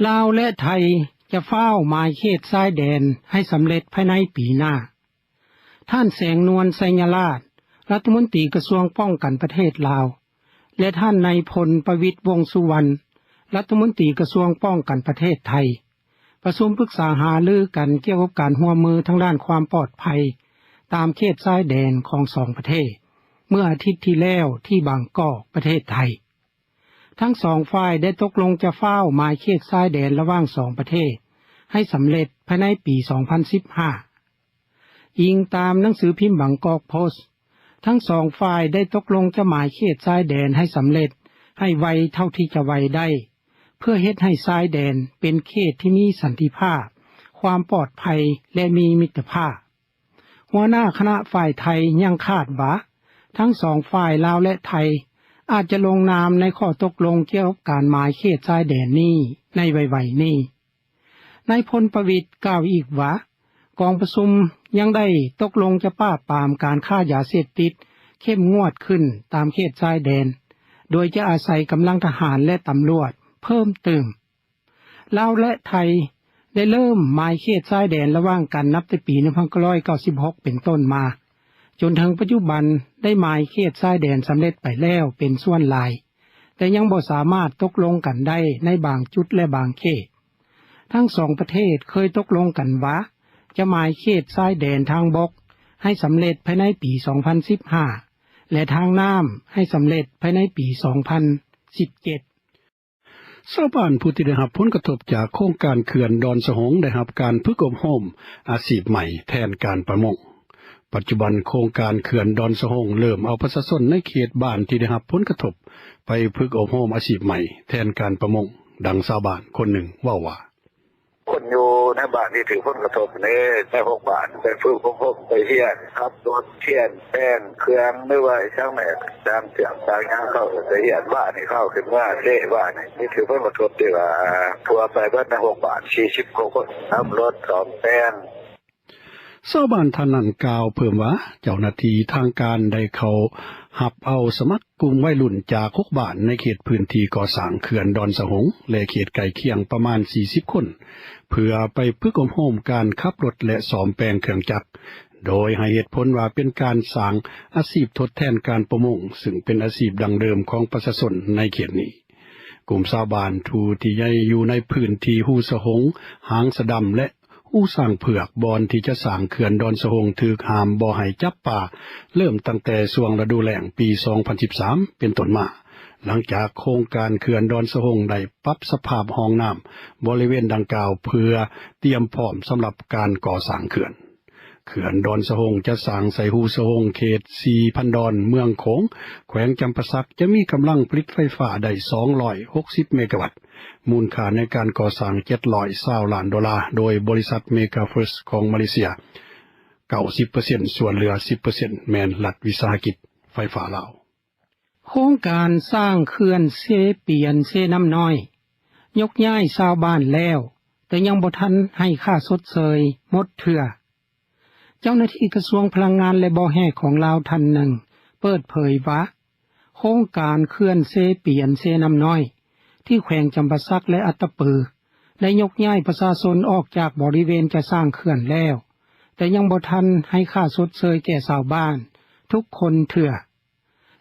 ລາວ ແລະ ໄທ ຈະຟ້າວໝາຍເຂດຊາຍແດນ ໃຫ້ສຳເລັດພາຍໃນປີໜ້າ. ທ່ານ ແສງນວນ ໄຊຍະລາດ ລັດຖະມົນຕີກະຊວງປ້ອງກັນປະເທດລາວ ແລະ ທ່ານ ນາຍພົນ ປະວິດ ວົງສຸວັນ ລັດຖະມົນຕີກະຊວງປ້ອງກັນປະເທດໄທ ປະຊຸມປຶກສາຫາລືກັນກ່ຽວກັບການຮ່ວມມືທາງດ້ານຄວາມປອດໄພ ຕາມເຂດຊາຍແດນຂອງສອງປະເທດ ເມື່ອອາທິດທີ່ແລ້ວທີ່ບາງກອກ ປະເທດໄທ. ທັງສອງຝ່າຍໄດ້ຕົກລົງຈະຟ້າວໝາຍເຂດຊາຍແດນລະຫວ່າງສອງປະເທດ ໃຫ້ສຳເລັດພາຍໃນປີສອງພັນສິບຫ້າ. ອີງຕາມໜັງສືພິມບາງກອກໂພສ, ທັງສອງຝ່າຍໄດ້ຕົກລົງຈະໝາຍເຂດຊາຍແດນໃຫ້ສຳເລັດ ໃຫ້ໄວເທົ່າທີ່ຈະໄວໄດ້ ເພື່ອເຮັດໃຫ້ຊາຍແດນເປັນເຂດທີ່ມີສັນຕິພາບ, ຄວາມປອດໄພ ແລະ ມີມິດຕະພາບ. ຫົວໜ້າຄະນະຝ່າຍໄທຍັງຄາດວ່າ ທັງສອງຝ່າຍລາວ ແລະ ໄທ ອາດຈະລົງນາມໃນຂໍ້ຕົກລົງກ່ຽວກັບການໝາຍເຂດຊາຍແດນນີ້ໃນໄວໆນີ້. ນາຍພົນປະວິດກ່າວອີກວ່າ ກອງປະຊຸມຍັງໄດ້ຕົກລົງຈະປາບປາມການຄ້າຢາເສບຕິດເຂັ້ມງວດຂຶ້ນຕາມເຂດຊາຍແດນ ໂດຍຈະອາໄສກຳລັງທະຫານ ແລະ ຕຳຫຼວດເພີ່ມຕື່ມ. ລາວ ແລະ ໄທ ໄດ້ເລີ່ມໝາຍເຂດຊາຍແດນລະຫວ່າງກັນນັບແຕ່ປີໜຶ່ງພັນເກົ້າຮ້ອຍເກົ້າສິບຫົກເປັນຕົ້ນມາ, ຈົນເຖິງປັດຈຸບັນໄດ້ໝາຍເຂດຊາຍແດນສຳເລັດໄປແລ້ວເປັນສ່ວນຫຼາຍ, ແຕ່ຍັງບໍ່ສາມາດຕົກລົງກັນໄດ້ໃນບາງຈຸດ ແລະ ບາງເຂດ. ທັງສອງປະເທດເຄີຍຕົກລົງກັນວ່າ ຈະໝາຍເຂດຊາຍແດນທາງບົກໃຫ້ສຳເລັດພາຍໃນປີສອງພັນສິບຫ້າ ແລະ ທາງນ້ຳໃຫ້ສຳເລັດພາຍໃນປີສອງພັນສິບເຈັດ. ຊາວບ້ານຜູ້ທີ່ໄດ້ຮັບຜົນກະທົບຈາກໂຄງການເຂື່ອນດອນສະໂຮງ ໄດ້ຮັບການຝຶກອົບຮົມອາຊີບໃໝ່ແທນການປະມົງ. ປັດຈຸບັນໂຄງການເຂື່ອນດອນສະໂຮງເລີ່ມເອົາປະຊາຊົນໃນເຂດບ້ານທີ່ໄດ້ຮັບຜົນກະທົບໄປຝຶກອົບຮົມອາຊີບໃໝ່ແທນການປະມົງ, ດັ່ງຊາວບ້ານຄົນໜຶ່ງເວົ້າວ່າ: ຄົນຢູ່ໃນບ້ານທີ່ຖືກຜົນກະທົບນີ້ ໃນຫົກບ້ານໄປຝຶກອົບຮົມ, ໄປຮຽນຂັບລົດ, ຂຽນແປງເຄື່ອງ ຫຼືວ່າອີ່ຫຍັງແດ່ ຊ່າງເຊື່ອມຊ່າງຫຍັງ ເຂົາໄປຮຽນ. ວານນີ້ເຂົາຂຶ້ນເມືອເດ້, ວານນີ້ມີຖືກຜົນກະທົບທີ່ວ່າທົ່ວໄປເບິດໃນຫົກບ້ານ ສີ່ສິບກວ່າຄົນ, ຂັບລົດສ້ອມແປງ. ຊາວບ້ານທ່ານນັ້ນກ່າວເພີ່ມວ່າ ເຈົ້າໜ້າທີ່ທາງການໄດ້ເຂົ້າຮັບເອົາສະໝັກກຸ່ມໄວລຸ້ນຈາກຫົກບ້ານໃນເຂດພື້ນທີ່ກໍ່ສ້າງເຂື່ອນດອນສະໂຮງ ແລະ ເຂດໃກ້ຄຽງປະມານສີ່ສິບຄົນ ເພື່ອໄປຝຶກອົບຮົມການຂັບລົດ ແລະ ສ້ອມແປງເຄື່ອງຈັກ, ໂດຍໃຫ້ເຫດຜົນວ່າເປັນການສ້າງອາຊີບທົດແທນການປະມົງ, ຊຶ່ງເປັນອາຊີບດັ້ງເດີມຂອງປະຊາຊົນໃນເຂດນີ້. ກຸ່ມຊາວບ້ານຜູ້ທີ່ໃຫຍ່ຢູ່ໃນພື້ນທີ່ຮູສະໂຮງ, ຫາງສະດຳ ແລະ ຮູຊ້າງເຜືອກ ບ່ອນທີ່ຈະສ້າງເຂື່ອນດອນສະໂຮງ ຖືກຫ້າມບໍ່ໃຫ້ຈັບປາ ເລີ່ມຕັ້ງແຕ່ຊ່ວງລະດູແລ້ງປີສອງພັນສິບສາມເປັນຕົ້ນມາ, ຫຼັງຈາກໂຄງການເຂື່ອນດອນສະໂຮງໄດ້ປັບສະພາບຮ່ອງນ້ຳບໍລິເວນດັ່ງກ່າວ ເພື່ອຕຽມພ້ອມສຳລັບການກໍ່ສ້າງເຂື່ອນ. ເຂື່ອນດອນສະໂຮງຈະສ້າງໃສ່ຮູສະໂຮງເຂດສີ່ພັນດອນ ເມືອງໂຂງ ແຂວງຈຳປາສັກ ຈະມີກຳລັງຜະລິດໄຟຟ້າໄດ້ສອງຮ້ອຍຫົກສິບເມກາວັດ, ມູນຄ່າໃນການກໍ່ສ້າງເຈັດຮ້ອຍຊາວລ້ານໂດລາ, ໂດຍບໍລິສັດ Mega First ຂອງມາເລເຊຍ ເກົ້າສິບເປີເຊັນ, ສ່ວນເຫຼືອສິບເປີເຊັນແມ່ນລັດວິສາຫະກິດໄຟຟ້າລາວ. ໂຄງການສ້າງເຂື່ອນເຊປຽນເຊນ້ຳນ້ອຍ ຍົກຍ້າຍຊາວບ້ານແລ້ວ, ແຕ່ຍັງບໍ່ທັນໃຫ້ຄ່າຊົດເຊີຍໝົດເທື່ອ. ເຈົ້າໜ້າທີ່ກະຊວງພະລັງງານ ແລະ ບໍ່ແຮ່ຂອງລາວທ່ານໜຶ່ງເປີດເຜີຍວ່າ ໂຄງການເຂື່ອນເຊປຽນເຊນ້ຳນ້ອຍ ທີ່ແຂວງຈຳປາສັກ ແລະ ອັດຕະປື ໄດ້ຍົກຍ້າຍປະຊາຊົນອອກຈາກບໍລິເວນຈະສ້າງເຂື່ອນແລ້ວ, ແຕ່ຍັງບໍ່ທັນໃຫ້ຄ່າຊົດເຊີຍແກ່ຊາວບ້ານທຸກຄົນເທື່ອ.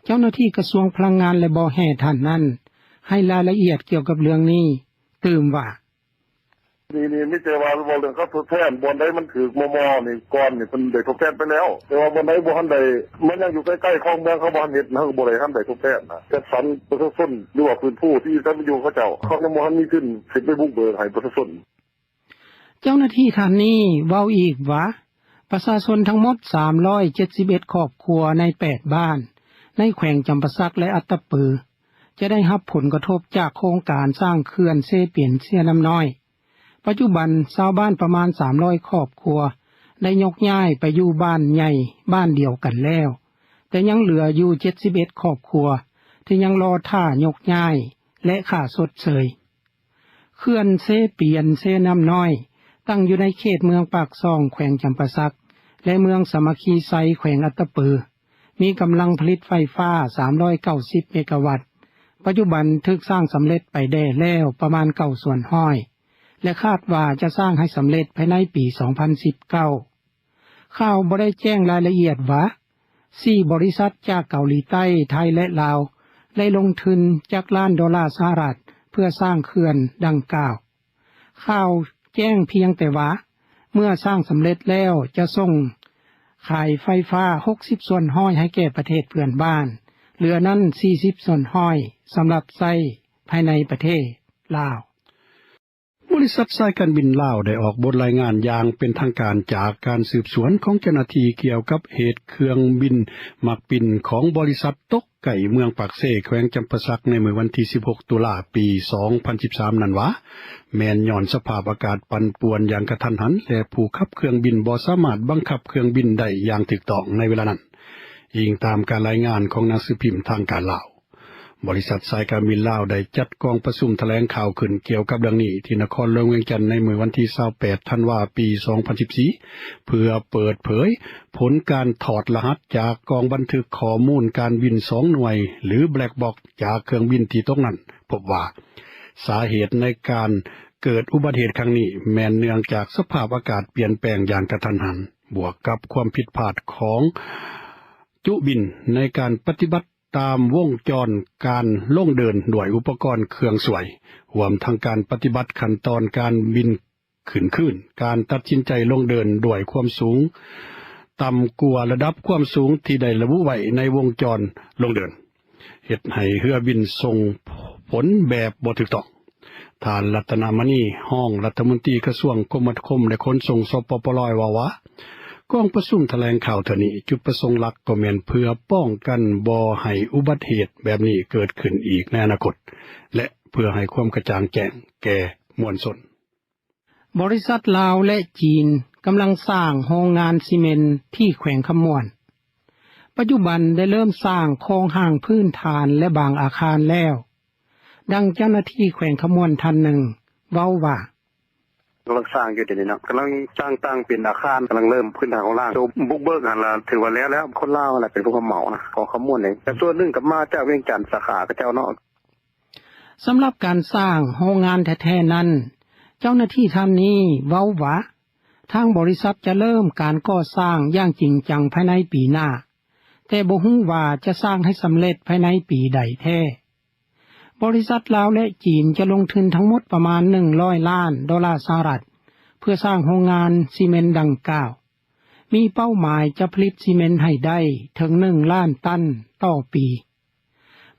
ເຈົ້າໜ້າທີ່ກະຊວງພະລັງງານ ແລະ ບໍ່ແຮ່ທ່ານນັ້ນ ໃຫ້ລາຍລະອຽດກ່ຽວກັບເລື່ອງນີ້ຕື່ມວ່າ: ນີ້ ນີ້ມີແຕ່ວ່າເວົ້າເລື່ອງຄ່າທົດແທນ, ບ່ອນໃດມັນຖືກມໍ່ໆນີ້ ກ່ອນນີ້ເພິ່ນໄດ້ທົດແທນໄປແລ້ວ, ແຕ່ວ່າບ່ອນໃດບໍ່ທັນໄດ້ ມັນຍັງຢູ່ໃກ້ໆຄອງເມືອງ ເຂົາບໍ່ທັນເຮັດ, ເຮົາກໍບໍ່ໄດ້ທັນໄດ້ທົດແທນນະ, ຈັດສັນປະຊາຊົນ ຫຼືວ່າຟື້ນຟູທີ່ຢູ່ເຂົາເຈົ້າ, ເຂົາຍັງບໍ່ທັນມີທຶນຊິໄປບຸກເບີກໃຫ້ປະຊາຊົນ. ເຈົ້າໜ້າທີ່ທ່ານນີ້ເວົ້າອີກວ່າ ປະຊາຊົນທັງໝົດສາມຮ້ອຍເຈັດສິບເອັດຄອບຄົວໃນແປດບ້ານ ໃນແຂວງຈຳປາສັກ ແລະ ອັດຕະປື ຈະໄດ້ຮັບຜົນກະທົບຈາກໂຄງການສ້າງເຂື່ອນເຊປຽນເຊນ້ຳນ້ອຍ. ປັດຈຸບັນຊາວບ້ານປະມານສາມຮ້ອຍຄອບຄົວ ໄດ້ຍົກຍ້າຍໄປຢູ່ບ້ານໃຫຍ່ບ້ານດຽວກັນແລ້ວ, ແຕ່ຍັງເຫຼືອຢູ່ເຈັດສິບເອັດຄອບຄົວ ທີ່ຍັງລໍຖ້າຍົກຍ້າຍ ແລະ ຄ່າຊົດເຊີຍ. ເຂື່ອນເຊປຽນເຊນ້ຳນ້ອຍ ຕັ້ງຢູ່ໃນເຂດເມືອງປາກຊ່ອງ ແຂວງຈຳປາສັກ ແລະ ເມືອງສາມັກຄີໄຊ ແຂວງອັດຕະປື, ມີກຳລັງຜະລິດໄຟຟ້າສາມຮ້ອຍເກົ້າສິບເມກາວັດ, ປ ປັດຈຸບັນຖືກສ້າງສຳເລັດໄປແດ່ແລ້ວປະມານ ເກົ້າສ່ວນຮ້ອຍ ແລະ ຄາດວ່າຈະສ້າງໃຫ້ສຳເລັດພາຍໃນປີ ສອງພັນສິບເກົ້າ. ຂ່າວບໍ່ໄດ້ແຈ້ງລາຍລະອຽດວ່າ ສີ່ບໍລິສັດຈາກເກົາຫຼີໃຕ້, ໄທ ແລະ ລາວ ໄດ້ລົງທຶນຈັກລ້ານໂດລາສະຫະລັດ ເພື່ອສ້າງເຂື່ອນດັ່ງກ່າວ. ຂ່າວແຈ້ງພຽງແຕ່ວ່າ ເມື່ອສ້າງສຳເລັດແລ້ວ ຈະສົ່ງຂາຍໄຟຟ້າ ຫົກສິບສ່ວນຮ້ອຍ ໃຫ້ແກ່ປະເທດເພື່ອນບ້ານ, ເຫຼືອນັ້ນ ສີ່ສິບສ່ວນຮ້ອຍ ສຳລັບໃຊ້ພາຍໃນປະເທດລາວ. ບໍລິສັດສາຍການບິນລາວ ໄດ້ອອກບົດລາຍງານຢ່າງເປັນທາງການ ຈາກການສືບສວນຂອງເຈົ້າໜ້າທີ່ ກ່ຽວກັບເຫດເຄື່ອງບິນໝາກປິ່ນຂອງບໍລິສັດຕົກໃກ້ເມືອງປາກເຊ ແຂວງຈຳປາສັກ ໃນມື້ວັນທີ ສິບຫົກ ຕຸລາ ປີ ສອງພັນສິບສາມ ນັ້ນວ່າ ແມ່ນຍ້ອນສະພາບອາກາດປັ່ນປ່ວນຢ່າງກະທັນຫັນ ແລະ ຜູ້ຂັບເຄື່ອງບິນບໍ່ສາມາດບັງຄັບເຄື່ອງບິນໄດ້ຢ່າງຖືກຕ້ອງໃນເວລານັ້ນ, ອີງຕາມການລາຍງານຂອງໜັງສືພິມທາງການລາວ. ບໍລິສັດສາຍການບິນລາວ ໄດ້ຈັດກອງປະຊຸມຖະແຫຼງຂ່າວຂຶ້ນກ່ຽວກັບເລື່ອງນີ້ ທີ່ນະຄອນຫຼວງວຽງຈັນ ໃນມື້ວັນທີ ຊາວແປດ ທັນວາ ປີ ສອງພັນສິບສີ່ ເພື່ອເປີດເຜີຍຜົນການຖອດລະຫັດຈາກກອງບັນທຶກຂໍ້ມູນການບິນສອງໜ່ວຍ ຫຼື Black Box ຈາກເຄື່ອງບິນທີ່ຕົກນັ້ນ ພົບວ່າ ສາເຫດໃນການເກີດອຸບັດເຫດຄັ້ງນີ້ ແມ່ນເນື່ອງຈາກສະພາບອາກາດປ່ຽນແປງຢ່າງກະທັນຫັນ ບວກກັບຄວາມຜິດພາດຂອງຈຸບິນໃນການປະຕິບັດ ຕາມວົງຈອນການລົງເດີ່ນດ້ວຍອຸປະກອນເຄື່ອງຊ່ວຍ, ຮວມທັງການປະຕິບັດຂັ້ນຕອນການບິນຂຶ້ນຄື້ນ, ການຕັດສິນໃຈລົງເດີ່ນດ້ວຍຄວາມສູງຕ່ຳກວ່າລະດັບຄວາມສູງທີ່ໄດ້ລະບຸໄວ້ໃນວົງຈອນລົງເດີ່ນ, ເຮັດໃຫ້ເຮືອບິນສົ່ງຜົນແບບບໍ່ຖືກຕ້ອງ. ທ່ານ ລັດຕະນະມະນີ ຮອງລັດຖະມົນຕີກະຊວງຄົມມະນາຄົມ ແລະ ຂົນສົ່ງ ສປປ ລາວ ເວົ້າວ່າ ກອງປະຊຸມຖະແຫຼງຂ່າວເທື່ອນີ້ ຈຸດປະສົງຫຼັກກໍແມ່ນເພື່ອປ້ອງກັນບໍ່ໃຫ້ອຸບັດເຫດແບບນີ້ເກີດຂຶ້ນອີກໃນອະນາຄົດ ແລະ ເພື່ອໃຫ້ຄວາມກະຈ່າງແຈ້ງແກ່ມວນຊົນ. ບໍລິສັດລາວ ແລະ ຈີນ ກຳລັງສ້າງໂຮງງານຊີເມັນທີ່ແຂວງຄຳມ່ວນ. ປັດຈຸບັນໄດ້ເລີ່ມສ້າງໂຄງຮ່າງພື້ນຖານ ແລະ ບາງອາຄານແລ້ວ. ດັ່ງເຈົ້າໜ້າທີ່ແຂວງຄຳມ່ວນທ່ານໜຶ່ງເວົ້າວ່າ ກຳລັງສ້າງຢູ່ດຽວນີ້ເນາະ ກຳລັງສ້າງຕັ້ງເປັນອາຄານ ກຳລັງເລີ່ມພື້ນຖານໂຄງລ່າງ ໂຕບຸກເບີກຫັ້ນລະຖືວ່າແລ້ວແລ້ວ ຄົນລາວຫັ້ນລະເປັນຜູ້ຮັບເໝົານະ ຂອງຄຳມ່ວນເອງ ແຕ່ສ່ວນໜຶ່ງກໍມາຈາກວຽງຈັນສາຂາເຂົາເຈົ້າເນາະ. ສຳລັບການສ້າງໂຮງງານແທ້ໆນັ້ນ ເຈົ້າໜ້າທີ່ທ່ານນີ້ເວົ້າວ່າ ທາງບໍລິສັດຈະເລີ່ມການກໍ່ສ້າງຢ່າງຈິງຈັງພາຍໃນປີໜ້າ, ແຕ່ບໍ່ຮູ້ວ່າຈະສ້າງໃຫ້ສຳເລັດພາຍໃນປີໃດແທ້. ບໍລິສັດລາວ ແລະ ຈີນຈະລົງທຶນທັງໝົດປະມານໜຶ່ງຮ້ອຍລ້ານໂດລາສະຫະລັດ ເພື່ອສ້າງໂຮງງານຊີເມັນດັ່ງກ່າວ, ມີເປົ້າໝາຍຈະຜະລິດຊີເມັນໃຫ້ໄດ້ເຖິງໜຶ່ງລ້ານຕັນຕໍ່ປີ.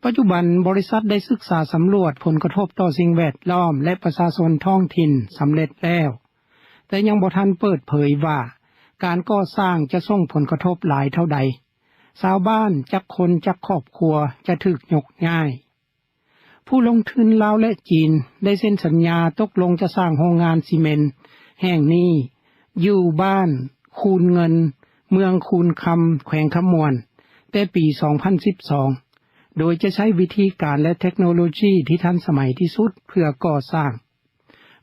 ປັດຈຸບັນບໍລິສັດໄດ້ສຶກສາສຳຫຼວດຜົນກະທົບຕໍ່ສິ່ງແວດລ້ອມ ແລະ ປະຊາຊົນທ້ອງຖິ່ນສຳເລັດແລ້ວ, ແຕ່ຍັງບໍ່ທັນເປີດເຜີຍວ່າການກໍ່ສ້າງຈະສົ່ງຜົນກະທົບຫຼາຍເທົ່າໃດ, ຊາວບ້ານຈັກຄົນຈັກຄອບຄົວຈະຖືກຍົກຍ້າຍ. ຜູ້ລົງທຶນລາວ ແລະ ຈີນ ໄດ້ເຊັນສັນຍາຕົກລົງຈະສ້າງໂຮງງານຊີເມັນແຫ່ງນີ້ ຢູ່ບ້ານຄູນເງິນ ເມືອງຄູນຄຳ ແຂວງຄຳມ່ວນ ແຕ່ປີສອງພັນສິບສອງ ໂດຍຈະໃຊ້ວິທີການ ແລະ ເທັກໂນໂລຊີທີ່ທັນສະໄໝທີ່ສຸດເພື່ອກໍ່ສ້າງ.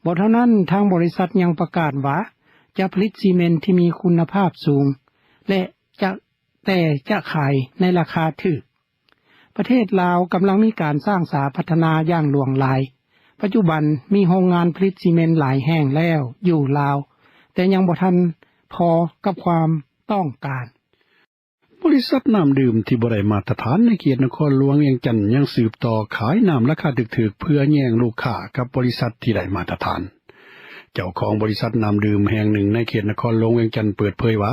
ບໍ່ເທົ່ານັ້ນ, ທາງບໍລິສັດຍັງປະກາດວ່າຈະຜະລິດຊີເມັນທີ່ມີຄຸນນະພາບສູງ ແລະ ຈະ ແຕ່ຈະຂາຍໃນລາຄາຖືກ. ປະເທດລາວກຳລັງມີການສ້າງສາພັດທະນາຢ່າງຫຼວງຫຼາຍ. ປັດຈຸບັນມີໂຮງງານຜະລິດຊີເມັນຫຼາຍແຫ່ງແລ້ວຢູ່ລາວ, ແຕ່ຍັງບໍ່ທັນພໍກັບຄວາມຕ້ອງການ. ບໍລິສັດນ້ຳດື່ມທີ່ບໍ່ໄດ້ມາດຕະຖານໃນເຂດນະຄອນຫຼວງວຽງຈັນ ຍັງສືບຕໍ່ຂາຍນ້ຳລາຄາຖືກໆ ເພື່ອແຍ່ງລູກຄ້າກັບບໍລິສັດທີ່ໄດ້ມາດຕະຖານ. ເຈົ້າຂອງບໍລິສັດນ້ຳດື່ມແຫ່ງໜຶ່ງໃນເຂດນະຄອນຫຼວງວຽງຈັນເປີດເຜີຍວ່າ,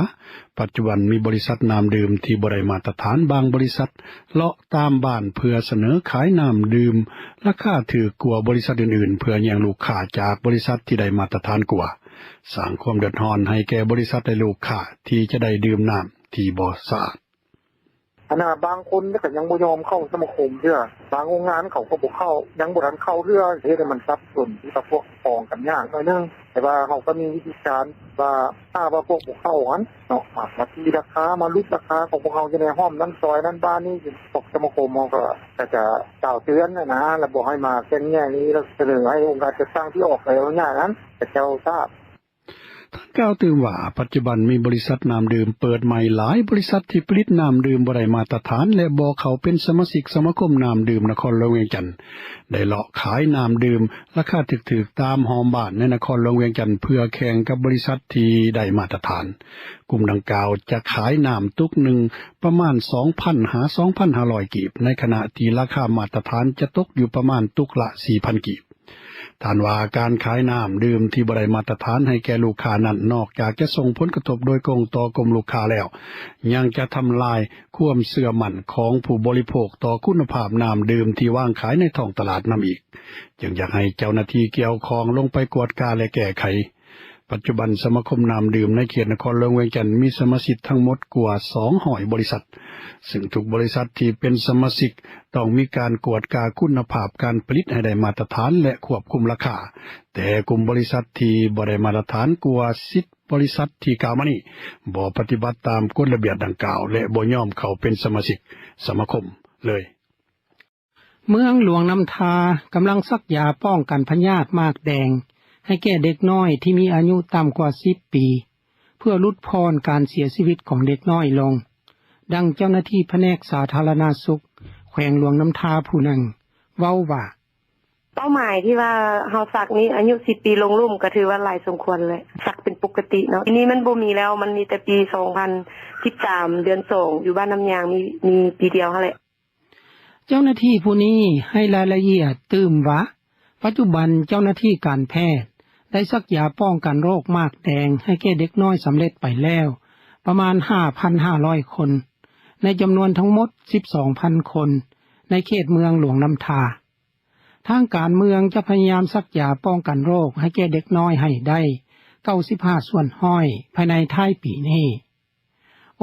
ປັດຈຸບັນມີບໍລິສັດນ້ຳດື່ມທີ່ບໍ່ໄດ້ມາດຕະຖານບາງບໍລິສັດ ເລາະຕາມບ້ານເພື່ອສະເໜີຂາຍນ້ຳດື່ມລາຄາຖືກກວ່າບໍລິສັດອື່ນໆ ເພື່ອແຍ່ງລູກຄ້າຈາກບໍລິສັດທີ່ໄດ້ມາດຕະຖານກວ່າ, ສ້າງຄວາມເດືອດຮ້ອນໃຫ້ແກ່ບໍລິສັດ ແລະ ລູກຄ້າທີ່ຈະໄດ້ດື່ມນ້ຳທີ່ບໍ່ສະອາດ. ອັນນ່າ ບາງຄົນກໍຍັງບໍ່ຍອມເຂົ້າສະມາຄົມເທື່ອ, ບາງໂຮງງານເຂົາກໍບໍ່ເຂົ້າ, ຍັງບໍ່ທັນເຂົ້າເທື່ອ, ເຮັດໃຫ້ມັນສັບສົນກັບພວກປອງກັນຍາກໜ້ອຍໜຶ່ງ. ແຕ່ວ່າເຮົາກໍມີວິທີການວ່າ ຖ້າວ່າພວກບໍ່ເຂົ້າຫັ້ນເນາະ, ມາຕີລາຄາ, ມາຫຼຸດລາຄາຂອງພວກເຮົາຢູ່ໃນຫ້ອມນັ້ນຊອຍນັ້ນບ້ານນີ້, ພວກສະມາຄົມເຮົາກໍ ກໍຈະກ່າວເຕືອນຫັ້ນນະ, ແລ້ວບໍ່ໃຫ້ມາແຂ່ງແຍ່ງນີ້, ແລ້ວສະເໜີໃຫ້ອົງການຈັດຕັ້ງທີ່ອອກໃບອະນຸຍາດນັ້ນ ເຂົາເຈົ້າຊາບ. ທ່ານກ່າວຕື່ມວ່າ ປັດຈຸບັນມີບໍລິສັດນ້ຳດື່ມເປີດໃໝ່ຫຼາຍບໍລິສັດ ທີ່ຜະລິດນ້ຳດື່ມບໍ່ໄດ້ມາດຕະຖານ ແລະບໍ່ເຂົ້າເປັນສະມາຊິກສະມາຄົມນ້ຳດື່ມນະຄອນຫຼວງວຽງຈັນ ໄດ້ເລາະຂາຍນ້ຳດື່ມລາຄາຖືກໆຕາມຫ້ອມບ້ານໃນນະຄອນຫຼວງວຽງຈັນ ເພື່ອແຂ່ງກັບບໍລິສັດທີ່ໄດ້ມາດຕະຖານ. ກຸ່ມດັ່ງກ່າວຈະຂາຍນ້ຳຕຸກໜຶ່ງປະມານສອງພັນຫາສອງພັນຫ້າຮ້ອຍກີບ ໃນຂະນະທີ່ລາຄາມາດຕະຖານຈະຕົກຢູ່ປະມານຕຸກລະສີ່ພັນກີບ. ທ່ານວ່າການຂາຍນ້ຳດື່ມທີ່ບໍ່ໄດ້ມາດຕະຖານໃຫ້ແກ່ລູກຄ້ານັ້ນ ນອກຈາກຈະສົ່ງຜົນກະທົບໂດຍກົງຕໍ່ກຸ່ມລູກຄ້າແລ້ວ ຍັງຈະທຳລາຍຄວາມເຊື່ອໝັ້ນຂອງຜູ້ບໍລິໂພກຕໍ່ຄຸນນະພາບນ້ຳດື່ມທີ່ວາງຂາຍໃນທ້ອງຕະຫຼາດນຳອີກ ຈຶ່ງຢາກໃຫ້ເຈົ້າໜ້າທີ່ກ່ຽວຂ້ອງລົງໄປກວດກາ ແລະ ແກ້ໄຂ. ປັດຈຸບັນສະມາຄົມນ້ຳດື່ມໃນເຂດນະຄອນຫຼວງວຽງຈັນ ມີສະມາຊິກທັງໝົດກວ່າສອງຮ້ອຍບໍລິສັດ ຊຶ່ງທຸກບໍລິສັດທີ່ເປັນສະມາຊິກ ຕ້ອງມີການກວດກາຄຸນນະພາບການຜະລິດໃຫ້ໄດ້ມາດຕະຖານ ແລະ ຄວບຄຸມລາຄາ, ແຕ່ກຸ່ມບໍລິສັດທີ່ບໍ່ໄດ້ມາດຕະຖານກວ່າສິບບໍລິສັດທີ່ກ່າວມານີ້ ບໍ່ປະຕິບັດຕາມກົດລະບຽບດັ່ງກ່າວ ແລະ ບໍ່ຍອມເຂົ້າເປັນສະມາຊິກສະມາຄົມເລີຍ. ເມືອງຫຼວງນ້ຳທາກຳລັງສັກຢາປ້ອງກັນພະຍາດໝາກແດງໃຫ້ແກ່ເດັກນ້ອຍທີ່ມີອາຍຸຕ່ຳກວ່າສິບປີ ເພື່ອຫຼຸດຜ່ອນການເສຍຊີວິດຂອງເດັກນ້ອຍລົງ. ດັ່ງເຈົ້າໜ້າທີ່ພະແນກສາທາລະນະສຸກແຂວງຫຼວງນ້ຳທາຜູ້ໜຶ່ງເວົ້າວ່າ: ເປົ້າໝາຍທີ່ວ່າເຮົາສັກນີ້ອາຍຸສິບປີລົງລຸ່ມ ກໍຖືວ່າຫຼາຍສົມຄວນແຫຼະ ສັກເປັນປົກກະຕິເນາະ. ປີນີ້ມັນບໍ່ມີແລ້ວ ມັນມີແຕ່ປີສອງພັນສິບສາມ ເດືອນສອງ ຢູ່ບ້ານນ້ຳຍາງ ມີ ມີປີດຽວຫັ້ນແຫຼະ. ເຈົ້າໜ້າທີ່ຜູ້ນີ້ໃຫ້ລາຍລະອຽດຕື່ມວ່າ ປັດຈຸບັນເຈົ້າໜ້າທີ່ການແພດໄດ້ສັກຢາປ້ອງກັນໂລກໝາກແດງໃຫ້ແກ່ເດັກນ້ອຍສຳເລັດໄປແລ້ວປະມານຫ້າພັນຫ້າຮ້ອຍຄົນ ໃນຈຳນວນທັງໝົດສິບສອງພັນຄົນ ໃນເຂດເມືອງຫຼວງນ້ຳທາ. ທາງການເມືອງຈະພະຍາຍາມສັກຢາປ້ອງກັນໂລກໃຫ້ແກ່ເດັກນ້ອຍໃຫ້ໄດ້ເກົ້າສິບຫ້າສ່ວນຮ້ອຍ ພາຍໃນທ້າຍປີນີ້.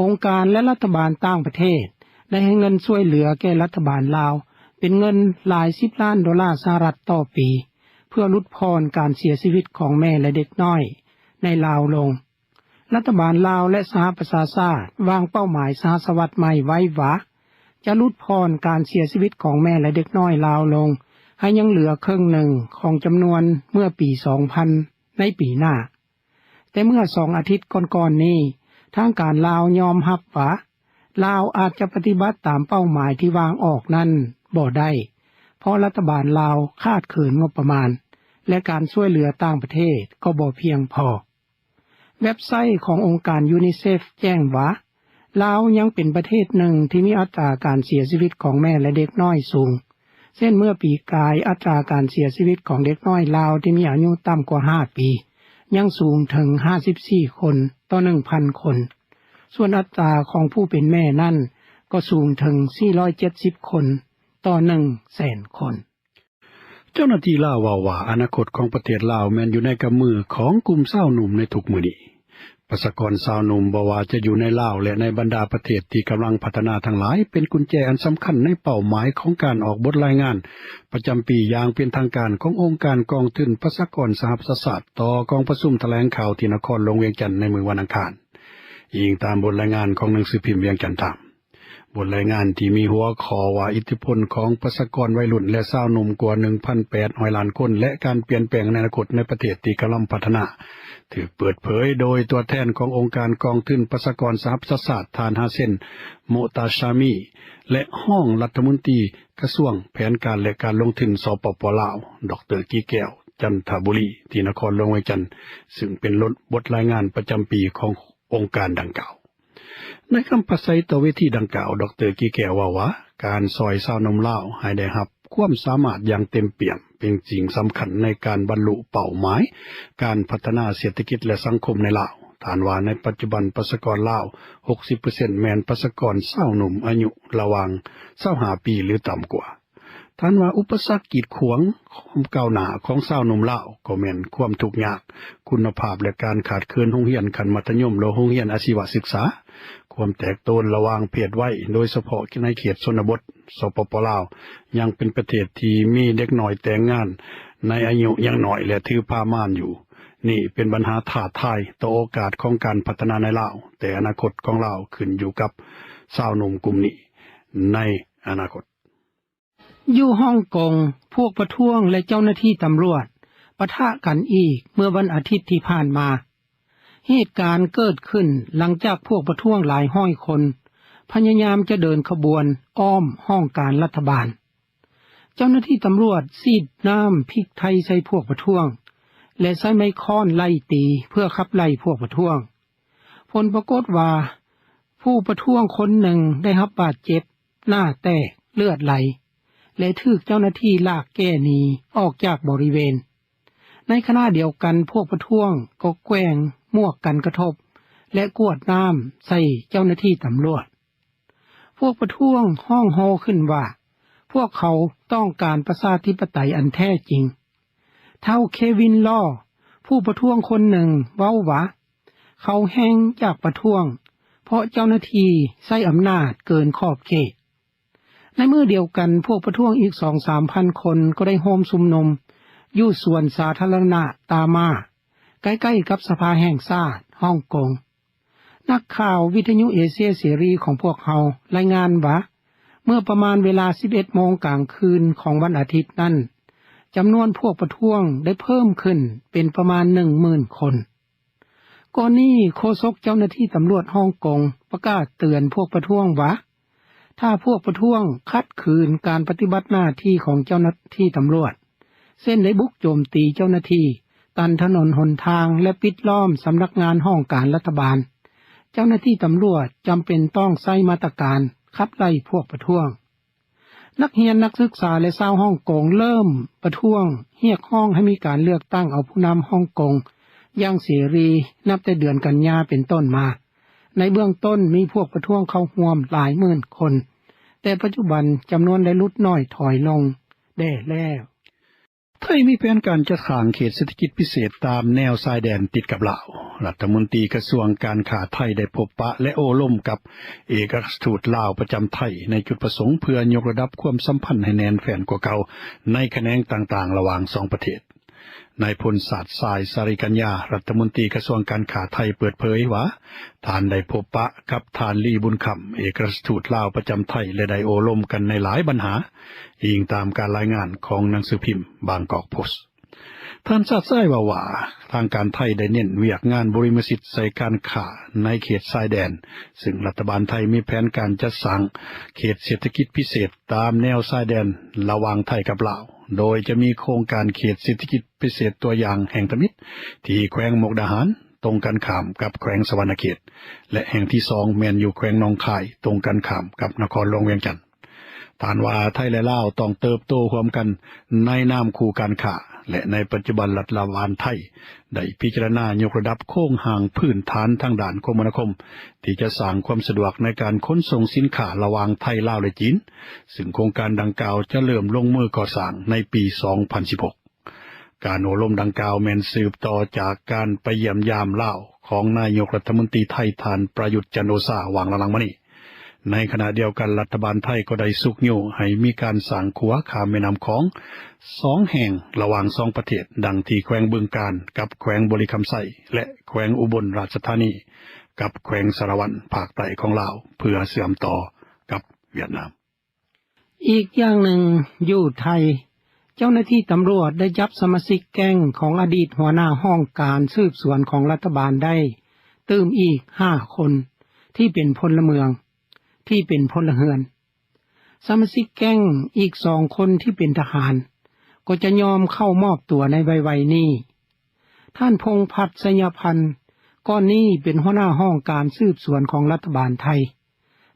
ອົງການ ແລະ ລັດຖະບານຕ່າງປະເທດໄດ້ໃຫ້ເງິນຊ່ວຍເຫຼືອແກ່ລັດຖະບານລາວ ເປັນເງິນຫຼາຍສິບລ້ານໂດລາສະຫະລັດຕໍ່ປີ ເພື່ອຫຼຸດຜ່ອນການເສຍຊີວິດຂອງແມ່ ແລະ ເດັກນ້ອຍໃນລາວລົງ. ລັດຖະບານລາວ ແລະ ສະຫະປະຊາຊາດ ວາງເປົ້າໝາຍຊາດສະວັດໃໝ່ໄວ້ວ່າ ຈະຫຼຸດຜ່ອນການເສຍຊີວິດຂອງແມ່ ແລະ ເດັກນ້ອຍລາວລົງ ໃຫ້ຍັງເຫຼືອເຄິ່ງໜຶ່ງຂອງຈຳນວນເມື່ອປີສອງພັນ ໃນປີໜ້າ. ແຕ່ເມື່ອສອງອາທິດກ່ອນໆນີ້ ທາງການລາວຍອມຮັບວ່າ ລາວອາດຈະປະຕິບັດຕາມເປົ້າໝາຍທີ່ວາງອອກນັ້ນບໍ່ໄດ້ ເພາະລັດຖະບານລາວຂາດເຂີນງົບປະມານ ແລະ ການຊ່ວຍເຫຼືອຕ່າງປະເທດກໍບໍ່ພຽງພໍ. ເວັບໄຊຂອງອົງການຢູນິເຊັຟແຈ້ງວ່າ ລາວຍັງເປັນປະເທດໜຶ່ງທີ່ມີອັດຕາການເສຍຊີວິດຂອງແມ່ ແລະ ເດັກນ້ອຍສູງ ເຊັ່ນເມື່ອປີກາຍ ອັດຕາການເສຍຊີວິດຂອງເດັກນ້ອຍລາວທີ່ມີອາຍຸຕ່ຳກວ່າຫ້າປີ ຍັງສູງເຖິງຫ້າສິບສີ່ຄົນຕໍ່ໜຶ່ງພັນຄົນ, ສ່ວນອັດຕາຂອງຜູ້ເປັນແມ່ນັ້ນກໍສູງເຖິງສີ່ຮ້ອຍເຈັດສິບຄົນຕໍ່ໜຶ່ງແສນຄົນ. ເຈົ້າໜ້າທີ່ລາວເວົ້າວ່າ ອະນາຄົດຂອງປະເທດລາວແມ່ນຢູ່ໃນກຳມືຂອງກຸ່ມຊາວໜຸ່ມໃນທຸກມື້ນີ້. ປະຊາກອນຊາວໜຸ່ມບໍ່ວ່າຈະຢູ່ໃນລາວ ແລະ ໃນບັນດາປະເທດທີ່ກຳລັງພັດທະນາທັງຫຼາຍ ເປັນກຸນແຈອັນສຳຄັນໃນເປົ້າໝາຍຂອງການອອກບົດລາຍງານປະຈຳປີຢ່າງເປັນທາງການຂອງອົງການກອງທຶນປະຊາກອນສະຫະປະຊາຊາດ ຕໍ່ກອງປະຊຸມຖະແຫຼງຂ່າວທີ່ນະຄອນຫຼວງວຽງຈັນໃນມື້ວັນອັງຄານ, ອີງຕາມບົດລາຍງານຂອງໜັງສືພິມວຽງຈັນທາມ. ບົດລາຍງານທີ່ມີຫົວຂໍ້ວ່າ ອິດທິພົນຂອງປະຊາກອນໄວລຸ້ນ ແລະ ຊາວໜຸ່ມກວ່າໜຶ່ງພັນແປດຮ້ອຍລ້ານຄົນ ແລະ ການປ່ຽນແປງໃນອະນາຄົດໃນປະເທດທີ່ກຳລັງພັດທະນາ ຖືກເປີດເຜີຍໂດຍຕົວແທນຂອງອົງການກອງທຶນປະຊາກອນສະຫະປະຊາຊາດ ທ່ານ ຮາເຊນ ໂມຕາຊາມີ ແລະ ຮອງລັດຖະມົນຕີກະຊວງແຜນການ ແລະ ການລົງທຶນ ສປປ ລາວ ດຣ ກີແກ້ວ ຈັນທະບູລີ ທີ່ນະຄອນຫຼວງວຽງຈັນ, ຊຶ່ງເປັນບົດລາຍງານປະຈຳປີຂອງ ອົງການດັ່ງກ່າວ. ໃນຄຳປາໄສຕໍ່ເວທີດັ່ງກ່າວ, ດຣ ກີແກ້ວເວົ້າວ່າ ການຊ່ອຍຊາວໜຸ່ມລາວໃຫ້ໄດ້ຮັບຄວາມສາມາດຢ່າງເຕັມປ່ຽມ ເປັນສິ່ງສຳຄັນໃນການບັນລຸເປົ້າໝາຍການພັດທະນາເສດຖະກິດ ແລະ ສັງຄົມໃນລາວ. ທ່ານວ່າ ໃນປັດຈຸບັນປະຊາກອນລາວຫົກສິບເປີເຊັນແມ່ນປະຊາກອນຊາວໜຸ່ມອາຍຸລະຫວ່າງຊາວຫ້າປີ ຫຼື ຕ່ຳກວ່າ. ທ່ານວ່າ ອຸປະສັກກີດຂວາງຄວາມກ້າວໜ້າຂອງຊາວໜຸ່ມລາວ ກໍແມ່ນຄວາມທຸກຍາກ, ຄຸນນະພາບ ແລະ ການຂາດເຂີນໂຮງຮຽນຂັ້ນມັດທະຍົມ ແລະ ໂຮງຮຽນອາຊີວະສຶກສາ, ຄວາມແຕກໂຕນລະຫວ່າງເພດໄວ, ໂດຍສະເພາະໃນເຂດຊົນນະບົດ. ສປປ ລາວ ຍັງເປັນປະເທດທີ່ມີເດັກນ້ອຍແຕ່ງງານໃນອາຍຸຍັງນ້ອຍ ແລະ ຖືພາມານຢູ່. ນີ້ເປັນບັນຫາທ້າທາຍຕໍ່ໂອກາດຂອງການພັດທະນາໃນລາວ, ແຕ່ອະນາຄົດຂອງລາວຂຶ້ນຢູ່ກັບຊາວໜຸ່ມກຸ່ມນີ້ໃນອະນາຄົດ. ຢູ່ຮ່ອງກົງ, ພວກປະທ້ວງ ແລະ ເຈົ້າໜ້າທີ່ຕຳຫຼວດປະທະກັນອີກເມື່ອວັນອາທິດທີ່ຜ່ານມາ. ເຫດການເກີດຂຶ້ນຫຼັງຈາກພວກປະທ້ວງຫຼາຍຮ້ອຍຄົນ ພະຍາຍາມຈະເດີນຂະບວນອ້ອມຫ້ອງການລັດຖະບານ. ເຈົ້າໜ້າທີ່ຕຳຫຼວດສີດນ້ຳພິກໄທໃສ່ພວກປະທ້ວງ ແລະ ໃຊ້ໄມ້ຄ້ອນໄລ່ຕີເພື່ອຂັບໄລ່ພວກປະທ້ວງ. ຜົນປາກົດວ່າ ຜູ້ປະທ້ວງຄົນໜຶ່ງໄດ້ຮັບບາດເຈັບ, ໜ້າແຕກ, ເລືອດໄຫຼ ແລະ ຖືກເຈົ້າໜ້າທີ່ລາກແກ່ໜີອອກຈາກບໍລິເວນ. ໃນຂະນະດຽວກັນ ພວກປະທ້ວງກໍແກວ່ງໝວກກັນກະທົບ ແລະ ກວດນ້ຳໃສ່ເຈົ້າໜ້າທີ່ຕຳຫຼວດ. ພວກປະທ້ວງຮ້ອງໂຮຂຶ້ນວ່າ ພວກເຂົາຕ້ອງການປະຊາທິປະໄຕອັນແທ້ຈິງ. ທ້າວ ເຄວິນ ລໍ ຜູ້ປະທ້ວງຄົນໜຶ່ງເວົ້າວ່າ ເຂົາແຮ່ງຢາກປະທ້ວງ ເພາະເຈົ້າໜ້າທີ່ໃຊ້ອຳນາດເກີນຂອບເຂດ. ໃນມື້ດຽວກັນ ພວກປະທ້ວງອີກສອງສາມພັນຄົນກໍໄດ້ໂຮມຊຸມນຸມຢູ່ສວນສາທາລະນະຕາມາ ໃກ້ໆກັບສະພາແຫ່ງຊາດຮ່ອງກົງ. ນັກຂ່າວວິທະຍຸເອເຊຍເສລີຂອງພວກເຮົາລາຍງານວ່າ ເມື່ອປະມານເວລາສິບເອັດໂມງກາງຄືນຂອງວັນອາທິດນັ້ນ ຈຳນວນພວກປະທ້ວງໄດ້ເພີ່ມຂຶ້ນເປັນປະມານໜຶ່ງໝື່ນຄົນ. ກ່ອນນີ້ ໂຄສົກເຈົ້າໜ້າທີ່ຕຳຫຼວດຮ່ອງກົງປະກາດເຕືອນພວກປະທ້ວງວ່າ ຖ້າພວກປະທ້ວງຂັດຂືນການປະຕິບັດໜ້າທີ່ຂອງເຈົ້າໜ້າທີ່ຕຳຫຼວດ ເຊັ່ນ ໄດ້ບຸກໂຈມຕີເຈົ້າໜ້າທີ່, ຕັນຖະໜົນຫົນທາງ ແລະ ປິດລ້ອມສຳນັກງານຫ້ອງການລັດຖະບານ, ເຈົ້າໜ້າທີ່ຕຳຫຼວດຈຳເປັນຕ້ອງໃຊ້ມາດຕະການຂັບໄລ່ພວກປະທ້ວງ. ນັກຮຽນ, ນັກສຶກສາ ແລະ ຊາວຮ່ອງກົງເລີ່ມປະທ້ວງຮຽກຮ້ອງໃຫ້ມີການເລືອກຕັ້ງເອົາຜູ້ນຳຮ່ອງກົງຢ່າງເສລີ ນັບແຕ່ເດືອນກັນຍາເປັນຕົ້ນມາ. ໃນເບື້ອງຕົ້ນມີພວກປະທ້ວງເຂົ້າຮ່ວມຫຼາຍໝື່ນຄົນ, ແຕ່ປັດຈຸບັນຈຳນວນໄດ້ຫຼຸດໜ້ອຍຖອຍລົງແດ່ແລ້ວ. ໄທມີແຜນການຈັດສ້າງເຂດເສດຖະກິດພິເສດຕາມແນວຊາຍແດນຕິດກັບລາວ. ລັດຖະມົນຕີກະຊວງການຄ້າໄທໄດ້ພົບປະ ແລະ ໂອ້ລົມກັບເອກອັກຄະລັດທູດລາວປະຈຳໄທ ໃນຈຸດປະສົງເພື່ອຍົກລະດັບຄວາມສຳພັນໃຫ້ແໜ້ນແຟ້ນກວ່າເກົ່າໃນຂະແໜງຕ່າງໆລະຫວ່າງສອງປະເທດ. ນາຍພົນ ຊາດຊາຍ ສາລີກັນຍາ ລັດຖະມົນຕີກະຊວງການຄ້າໄທເປີດເຜີຍວ່າ ທ່ານໄດ້ພົບປະກັບທ່ານ ລີ ບຸນຄຳ ເອກອັກຄະລັດທູດລາວປະຈຳໄທ ແລະ ໄດ້ໂອ້ລົມກັນໃນຫຼາຍບັນຫາ, ອີງຕາມການລາຍງານຂອງໜັງສືພິມບາງກອກໂພສ. ທ່ານຊາດຊາຍເວົ້າວ່າ ທາງການໄທໄດ້ເນັ້ນວຽກງານບຸລິມະສິດໃສ່ການຄ້າໃນເຂດຊາຍແດນ, ຊຶ່ງລັດຖະບານໄທມີແຜນການຈັດສ້າງເຂດເສດຖະກິດພິເສດຕາມແນວຊາຍແດນລະຫວ່າງໄທກັບລາວ, ໂດຍຈະມີໂຄງການເຂດເສດຖະກິດພິເສດຕົວຢ່າງແຫ່ງທຳອິດທີ່ແຂວງມຸກດາຫານ, ຕົງກັນຂ້າມກັບແຂວງສະຫວັນນະເຂດ ແລະ ແຫ່ງທີສອງແມ່ນຢູ່ແຂວງໜອງຄາຍ, ຕົງກັນຂ້າມກັບນະຄອນຫຼວງວຽງຈັນ. ທ່ານວ່າ ໄທ ແລະ ລາວຕ້ອງເຕີບໂຕຮ່ວມກັນໃນນາມຄູ່ການຄ້າ ແລະ ໃນປັດຈຸບັນລັດຖະບານໄທໄດ້ພິຈາລະນາຍົກລະດັບໂຄງຮ່າງພື້ນຖານທາງດ້ານຄົມມະນາຄົມ ທີ່ຈະສ້າງຄວາມສະດວກໃນການຂົນສົ່ງສິນຄ້າລະຫວ່າງໄທ, ລາວ ແລະ ຈີນ, ຊຶ່ງໂຄງການດັ່ງກ່າວຈະເລີ່ມລົງມືກໍ່ສ້າງໃນປີສອງພັນສິບຫົກ. ການໂອ້ລົມດັ່ງກ່າວແມ່ນສືບຕໍ່ຈາກການໄປຢ້ຽມຢາມລາວຂອງນາຍົກລັດຖະມົນຕີໄທ ທ່ານ ປະຍຸດ ຈັນໂອຊາ ຫວ່າງຫຼັງໆມານີ້. ໃນຂະນະດຽວກັນ, ລັດຖະບານໄທກໍໄດ້ຊຸກຍູ້ໃຫ້ມີການສ້າງຂົວຂ້າມແມ່ນ້ຳຂອງສອງແຫ່ງລະຫວ່າງສອງປະເທດ, ດັ່ງທີ່ແຂວງບຶງການກັບແຂວງບໍລິຄຳໄຊ ແລະ ແຂວງອຸບົນລາຊະທານີກັບແຂວງສາລະວັນ ພາກໃຕ້ຂອງລາວ ເພື່ອເຊື່ອມຕໍ່ກັບຫວຽດນາມ. ອີກຢ່າງໜຶ່ງ, ຢູ່ໄທ, ເຈົ້າໜ້າທີ່ຕຳຫຼວດໄດ້ຈັບສະມາຊິກແກ້ງຂອງອະດີດຫົວໜ້າຫ້ອງການສືບສວນຂອງລັດຖະບານໄດ້ຕື່ມອີກຫ້າຄົນ ທີ່ເປັນພົນລະເມືອງ, ທີ່ເປັນພົນລະເຮືອນ. ສະມາຊິກແກ້ງອີກສອງຄົນທີ່ເປັນທະຫານ ກໍຈະຍອມເຂົ້າມອບຕົວໃນໄວໆນີ້. ທ່ານ ພົງພັດ ໄຊຍະພັນ, ກ່ອນນີ້ເປັນຫົວໜ້າຫ້ອງການສືບສວນຂອງລັດຖະບານໄທ,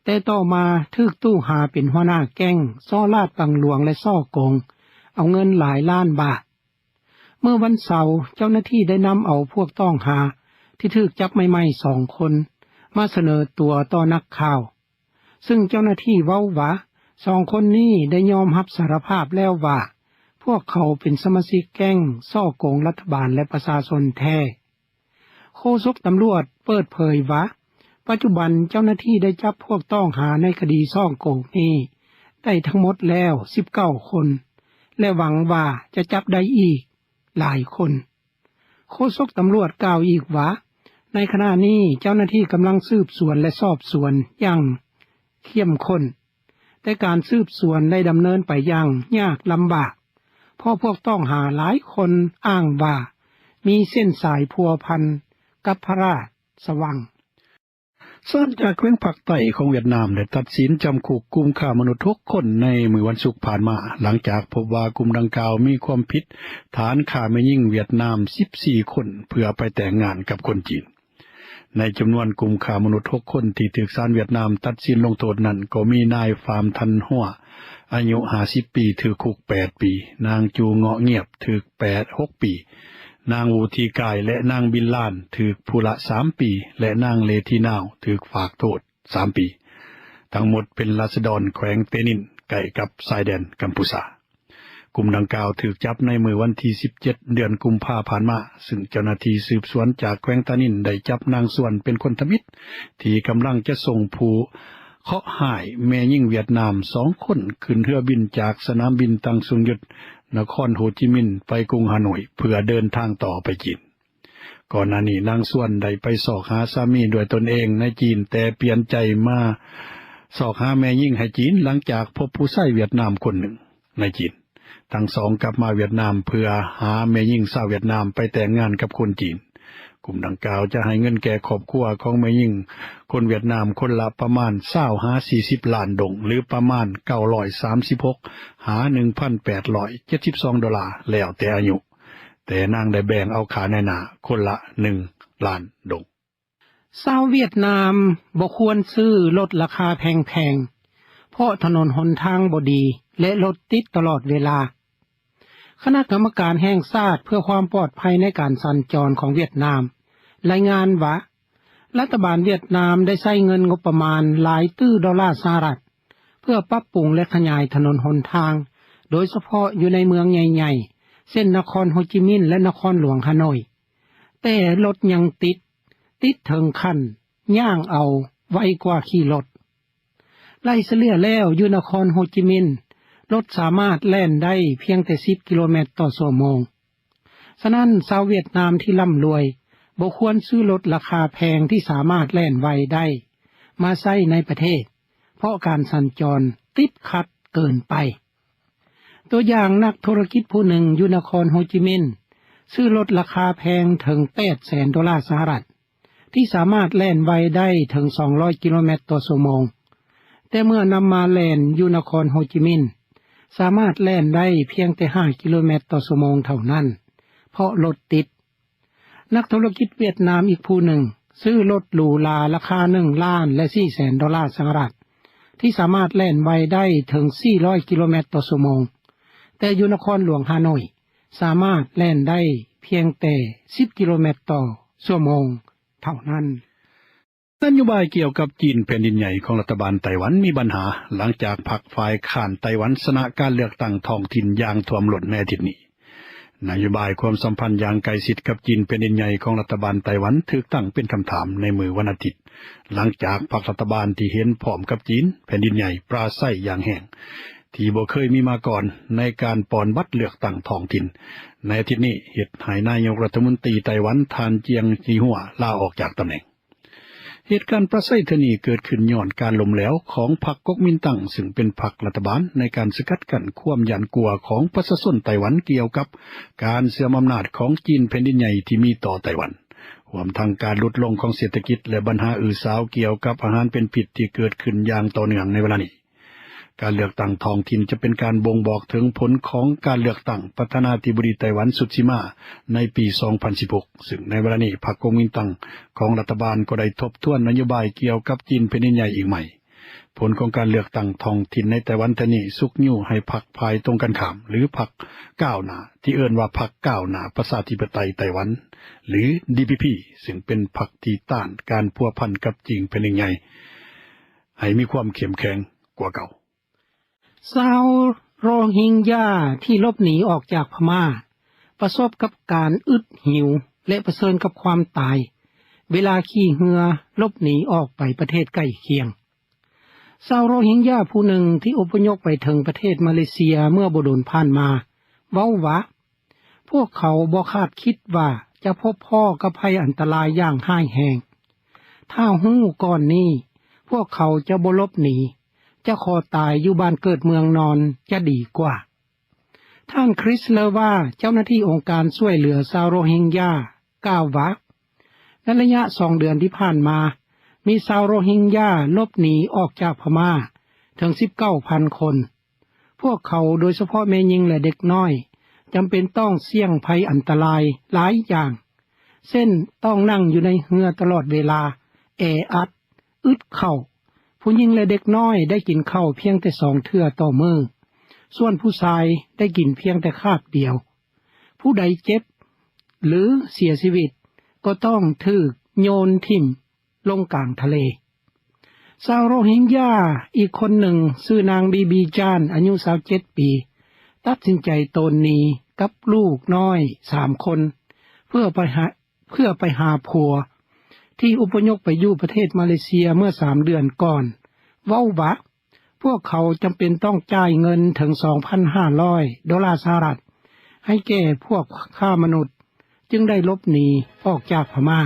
ແຕ່ຕໍ່ມາຖືກຕູຫາເປັນຫົວໜ້າແກ້ງສໍ້ລາດບັງຫຼວງ ແລະ ສໍ້ໂກງເອົາເງິນຫຼາຍລ້ານບາດ. ເມື່ອວັນເສົາ, ເຈົ້າໜ້າທີ່ໄດ້ນຳເອົາພວກຕ້ອງຫາທີ່ຖືກຈັບໃໝ່ໆສອງຄົນມາສະເໜີຕົວຕໍ່ນັກຂ່າວ, ຊຶ່ງເຈົ້າໜ້າທີ່ເວົ້າວ່າ ສອງຄົນນີ້ໄດ້ຍອມຮັບສາລະພາບແລ້ວວ່າ ພວກເຂົາເປັນສະມາຊິກແກ້ງສໍ້ໂກງລັດຖະບານ ແລະ ປະຊາຊົນແທ້. ໂຄສົກຕຳຫຼວດເປີດເຜີຍວ່າ ປັດຈຸບັນເຈົ້າໜ້າທີ່ໄດ້ຈັບພວກຕ້ອງຫາໃນຄະດີສໍ້ໂກງນີ້ໄດ້ທັງໝົດແລ້ວສິບເກົ້າຄົນ ແລະ ຫວັງວ່າຈະຈັບໄດ້ອີກຫຼາຍຄົນ. ໂຄສົກຕຳຫຼວດກ່າວອີກວ່າ ໃນຂະນະນີ້ເຈົ້າໜ້າທີ່ກຳລັງສືບສວນ ແລະ ສອບສວນຢ່າງເຂັ້ມຂຸ້ນ, ແຕ່ການສືບສວນໄດ້ດຳເນີນໄປຢ່າງຍາກລຳບາກ ເພາະພວກຕ້ອງຫາຫຼາຍຄົນອ້າງວ່າມີເສັ້ນສາຍພົວພັນ ກັບພະຣາຊວັງ. ສານຈາກແຂວງພາກໃຕ້ຂອງຫວຽດນາມ ໄດ້ຕັດສິນຈຳຄຸກກຸ່ມຄ້າມະນຸດ ຫົກ ຄົນ ໃນມື້ວັນສຸກຜ່ານມາ ຫຼັງຈາກພົບວ່າກຸ່ມດັ່ງກ່າວມີຄວາມຜິດ ຖານຄ້າແມ່ຍິງຫວຽດນາມ ສິບສີ່ ຄົນ ເພື່ອໄປແຕ່ງງານກັບຄົນຈີນ. ໃນຈຳນວນກຸ່ມຄ້າມະນຸດ ຫົກ ຄົນ ທີ່ຖືກສານຫວຽດນາມຕັດສິນລົງໂທດນັ້ນ ກໍມີນາຍຟາມທັນຫົວ ອາຍຸ ຫ້າສິບ ປີ ຖືກຄຸກ ແປດ ປີ, ນາງຈູເງາະງຽບ ຖືກແປດ ຫົກ ປີ, ນາງ ວູ ທີກາຍ ແລະ ນາງ ບິນລານ ຖືກຜູ້ລະ ສາມ ປີ ແລະ ນາງ ເລທີນາວ ຖືກຝາກໂທດ ສາມ ປີ. ທັງໝົດເປັນລາຊະດອນແຂວງເຕນິນ ໃກ້ກັບຊາຍແດນກັມພູຊາ. ກຸ່ມດັ່ງກ່າວຖືກຈັບໃນມື້ວັນທີ ສິບເຈັດ ເດືອນກຸມພາຜ່ານມາ, ຊຶ່ງເຈົ້າໜ້າທີ່ສືບສວນຈາກແຂວງຕານິນໄດ້ຈັບນາງຊວນເປັນຄົນທຳອິດ ທີ່ກຳລັງຈະສົ່ງຜູ້ເຄາະຮ້າຍແມ່ຍິງຫວຽດນາມ ສອງ ຄົນ ຂຶ້ນເຮືອບິນຈາກສະໜາມບິນຕັງສຸງຢຸດ ນະຄອນໂຮຈິມິນ ໄປກຸງຮາໂນຍ ເພື່ອເດີນທາງຕໍ່ໄປຈີນ. ກ່ອນໜ້ານີ້ນາງຊວນໄດ້ໄປຊອກຫາສາມີດ້ວຍຕົນເອງໃນຈີນ, ແຕ່ປ່ຽນໃຈມາຊອກຫາແມ່ຍິງໃຫ້ຈີນ ຫຼັງຈາກພົບຜູ້ຊາຍຫວຽດນາມຄົນໜຶ່ງໃນຈີນ. ທັງສອງກັບມາຫວຽດນາມເພື່ອຫາແມ່ຍິງຊາວຫວຽດນາມໄປແຕ່ງງານກັບຄົນຈີນ. ກຸ່ມດັ່ງກ່າວຈະໃຫ້ເງິນແກ່ຄອບຄົວຂອງແມ່ຍິງຄົນຫວຽດນາມຄົນລະປະມານຊາວຫາສີ່ສິບລ້ານດົງ ຫຼື ປະມານເກົ້າຮ້ອຍສາມສິບຫົກຫາໜຶ່ງພັນແປດຮ້ອຍເຈັດສິບສອງໂດລາ ແລ້ວແຕ່ອາຍຸ. ແຕ່ນາງໄດ້ແບ່ງເອົາຄ່ານາຍໜ້າຄົນລະໜຶ່ງລ້ານດົງ. ຊາວຫວຽດນາມບໍ່ຄວນຊື້ລົດລາຄາແພງໆ ເພາະຖະໜົນຫົນທາງບໍ່ດີ ແລະ ລົດຕິດຕະຫຼອດເວລາ. ຄະນະກຳມະການແຫ່ງຊາດເພື່ອຄວາມປອດໄພໃນການສັນຈອນຂອງຫວຽດນາມ ລາຍງານວ່າ ລັດຖະບານຫວຽດນາມໄດ້ໃຊ້ເງິນງົບປະມານຫຼາຍຕື້ໂດລາສະຫະລັດ ເພື່ອປັບປຸງ ແລະ ຂະຫຍາຍຖະໜົນຫົນທາງ, ໂດຍສະເພາະຢູ່ໃນເມືອງໃຫຍ່ໆ ເຊັ່ນ ນະຄອນໂຮຈິມິນ ແລະ ນະຄອນຫຼວງຮາໂນຍ, ແຕ່ລົດຍັງຕິດ, ຕິດເຖິງຂັ້ນຍ່າງເອົາໄວກວ່າຂີ່ລົດ. ໄລ່ສະເລ່ຍແລ້ວ, ຢູ່ນະຄອນໂຮຈິມິນ, ລົດສາມາດແລ່ນໄດ້ພຽງແຕ່ສິບກິໂລແມັດຕໍ່ຊົ່ວໂມງ. ສະນັ້ນ, ຊາວຫວຽດນາມທີ່ລ່ຳລວຍບໍ່ຄວນຊື້ລົດລາຄາແພງທີ່ສາມາດແລ່ນໄວໄດ້ມາໃຊ້ໃນປະເທດ, ເພາະການສັນຈອນຕິດຂັດເກີນໄປ. ຕົວຢ່າງ, ນັກທຸລະກິດຜູ້ໜຶ່ງຢູ່ນະຄອນໂຮຈິມິນ ຊື້ລົດລາຄາແພງເຖິງແປດແສນໂດລາສະຫະລັດ ທີ່ສາມາດແລ່ນໄວໄດ້ເຖິງສອງຮ້ອຍກິໂລແມັດຕໍ່ຊົ່ວໂມງ, ແຕ່ເມື່ອນຳມາແລ່ນຢູ່ນະຄອນໂຮຈິມິນ ສາມາດແລ່ນໄດ້ພຽງແຕ່ຫ້າກິໂລແມັດຕໍ່ຊົ່ວໂມງເທົ່ານັ້ນ ເພາະລົດຕິດ. ນັກທຸລະກິດຫວຽດນາມອີກຜູ້ໜຶ່ງ ຊື້ລົດຫຼູຫຼາລາຄາໜຶ່ງລ້ານແລະສີ່ແສນໂດລາສະຫະລັດ ທີ່ສາມາດແລ່ນໄວໄດ້ເຖິງສີ່ຮ້ອຍກິໂລແມັດຕໍ່ຊົ່ວໂມງ, ແຕ່ຢູ່ນະຄອນຫຼວງຮາໂນຍ ສາມາດແລ່ນໄດ້ພຽງແຕ່ສິບກິໂລແມັດຕໍ່ຊົ່ວໂມງເທົ່ານັ້ນ. ນະໂຍບາຍກ່ຽວກັບຈີນແຜ່ນດິນໃຫຍ່ຂອງລັດຖະບານໄຕ້ຫວັນມີບັນຫາ ຫຼັງຈາກພັກຝ່າຍຄ້ານໄຕ້ຫວັນຊະນະການເລືອກຕັ້ງທ້ອງຖິ່ນຢ່າງຖ້ວມທ້ນໃນອາທິດນີ້. ນະໂຍບາຍຄວາມສຳພັນຢ່າງໃກ້ຊິດກັບຈີນແຜ່ນດິນໃຫຍ່ຂອງລັດຖະບານໄຕ້ຫວັນຖືກຕັ້ງເປັນຄຳຖາມໃນມື້ວັນອາທິດ, ຫຼັງຈາກພັກລັດຖະບານທີ່ເຫັນພ້ອມກັບຈີນແຜ່ນດິນໃຫຍ່ປາໄສຢ່າງແຮງ ທີ່ບໍ່ເຄີຍມີມາກ່ອນໃນການປ່ອນບັດເລືອກຕັ້ງທ້ອງຖິ່ນໃນອາທິດນີ້ ເຮັດໃຫ້ນາຍົກລັດຖະມົນຕີໄຕ້ຫວັນ ທ່ານ ຈຽງ ຊີຫົວ ລາອອກຈາກຕຳແໜ່ງ. ເຫດການປາໄສເທື່ອນີ້ເກີດຂຶ້ນຍ້ອນການລົ້ມແຫຼວຂອງພັກກົກມິນຕັງ ຊຶ່ງເປັນພັກລັດຖະບານໃນການສະກັດກັ້ນຄວາມຢ້ານກົວຂອງປະຊາຊົນໄຕ້ຫວັນກ່ຽວກັບການເຊື່ອມອຳນາດຂອງຈີນແຜ່ນດິນໃຫຍ່ທີ່ມີຕໍ່ໄຕ້ຫວັນ, ຮວມທັງການຫຼຸດລົງຂອງເສດຖະກິດ ແລະ ບັນຫາອື້ສາວກ່ຽວກັບອາຫານເປັນພິດທີ່ເກີດຂຶ້ນຢ່າງຕໍ່ເນື່ອງໃນເວລານີ້. ການເລືອກຕັ້ງທ້ອງຖິ່ນຈະເປັນການບົ່ງບອກເຖິງຜົນຂອງການເລືອກຕັ້ງປະທານາທິບໍດີໄຕ້ຫວັນຊຸດຊິມາໃນປີສອງພັນສິບຫົກ ຊຶ່ງໃນເວລານີ້ພັກກົກມິນຕັງຂອງລັດຖະບານກໍໄດ້ທົບທວນນະໂຍບາຍກ່ຽວກັບຈີນແຜ່ນດິນໃຫຍ່ອີກໃໝ່. ຜົນຂອງການເລືອກຕັ້ງທ້ອງຖິ່ນໃນໄຕ້ຫວັນເທື່ອນີ້ຊຸກຍູ້ໃຫ້ພັກຝ່າຍຕົງກັນຂ້າມ ຫຼື ພັກກ້າວໜ້າ ທີ່ເອີ້ນວ່າພັກກ້າວໜ້າປະຊາທິປະໄຕໄຕ້ຫວັນ ຫຼື ດີພີພີ ຊຶ່ງເປັນພັກທີ່ຕ້ານການພົວພັນກັບຈີນແຜ່ນດິນໃຫຍ່ ໃຫ້ມີຄວາມເຂັ້ມແຂງກວ່າເກົ່າ. ຊາວໂຣຮິງຢາທີ່ຫຼົບໜີອອກຈາກພະມ້າ ປະສົບກັບການອຶດຫິວ ແລະ ປະເຊີນກັບຄວາມຕາຍ ເວລາຂີ່ເຮືອຫຼົບໜີອອກໄປປະເທດໃກ້ຄຽງ. ຊາວໂຣຮິງຢາຜູ້ໜຶ່ງທີ່ອົບພະຍົບໄປເຖິງປະເທດມາເລເຊຍເມື່ອບໍ່ດົນຜ່ານມາ ເວົ້າວ່າ ພວກເຂົາບໍ່ຄາດຄິດວ່າຈະພົບພໍ້ກັບໄພອັນຕະລາຍຢ່າງຮ້າຍແຮງ. ຖ້າຮູ້ກ່ອນນີ້, ພວກເຂົາຈະບໍ່ຫຼົບໜີ, ຈະຂໍຕາຍຢູ່ບ້ານເກີດເມືອງນອນຈະດີກວ່າ. ທ່ານ ຄຣິສ ເລີວາ ເຈົ້າໜ້າທີ່ອົງການຊ່ວຍເຫຼືອຊາວໂຣຮິງຢາ ກ່າວວ່າ, ໃນໄລຍະສອງເດືອນທີ່ຜ່ານມາ ມີຊາວໂຣຮິງຢາ ຫຼົບໜີອອກຈາກພະມ້າເຖິງສິບເກົ້າພັນຄົນ. ພວກເຂົາ ໂດຍສະເພາະແມ່ຍິງ ແລະເດັກນ້ອຍ ຈຳເປັນຕ້ອງສ່ຽງໄພອັນຕະລາຍຫຼາຍຢ່າງ ເຊັ່ນຕ້ອງນັ່ງຢູ່ໃນເຮືອຕະຫຼອດເວລາ, ແອອັດ, ອຶດເຂົ້າ. ຜູ້ຍິງ ແລະເດັກນ້ອຍ ໄດ້ກິນເຂົ້າພຽງແຕ່ສອງເທື່ອຕໍ່ມື້, ສ່ວນຜູ້ຊາຍ ໄດ້ກິນພຽງແຕ່ຄາບດຽວ. ຜູ້ໃດເຈັບ ຫຼືເສຍຊີວິດ ກໍຕ້ອງຖືກໂຍນຖິ້ມລົງກາງທະເລ. ຊາວໂຣຮິງຢາອີກຄົນໜຶ່ງ ຊື່ນາງ ບີບີຈານ ອາຍຸຊາວເຈັດປີ ຕັດສິນໃຈໂຕນໜີກັບລູກນ້ອຍສາມຄົນ ເພື່ອໄປຫາ ເພື່ອໄປຫາຜົວ ທີ່ອົບພະຍົບໄປຢູ່ປະເທດມາເລເຊຍເມື່ອສາມເດືອນກ່ອນ ເວົ້າວ່າ ພວກເຂົາຈຳເປັນຕ້ອງຈ່າຍເງິນເຖິງສອງພັນຫ້າຮ້ອຍໂດລາສະຫະລັດ ໃຫ້ແກ່ພວກຄ້າມະນຸດ ຈຶ່ງໄດ້ຫຼົບໜີອອກຈາກພະມ້າ.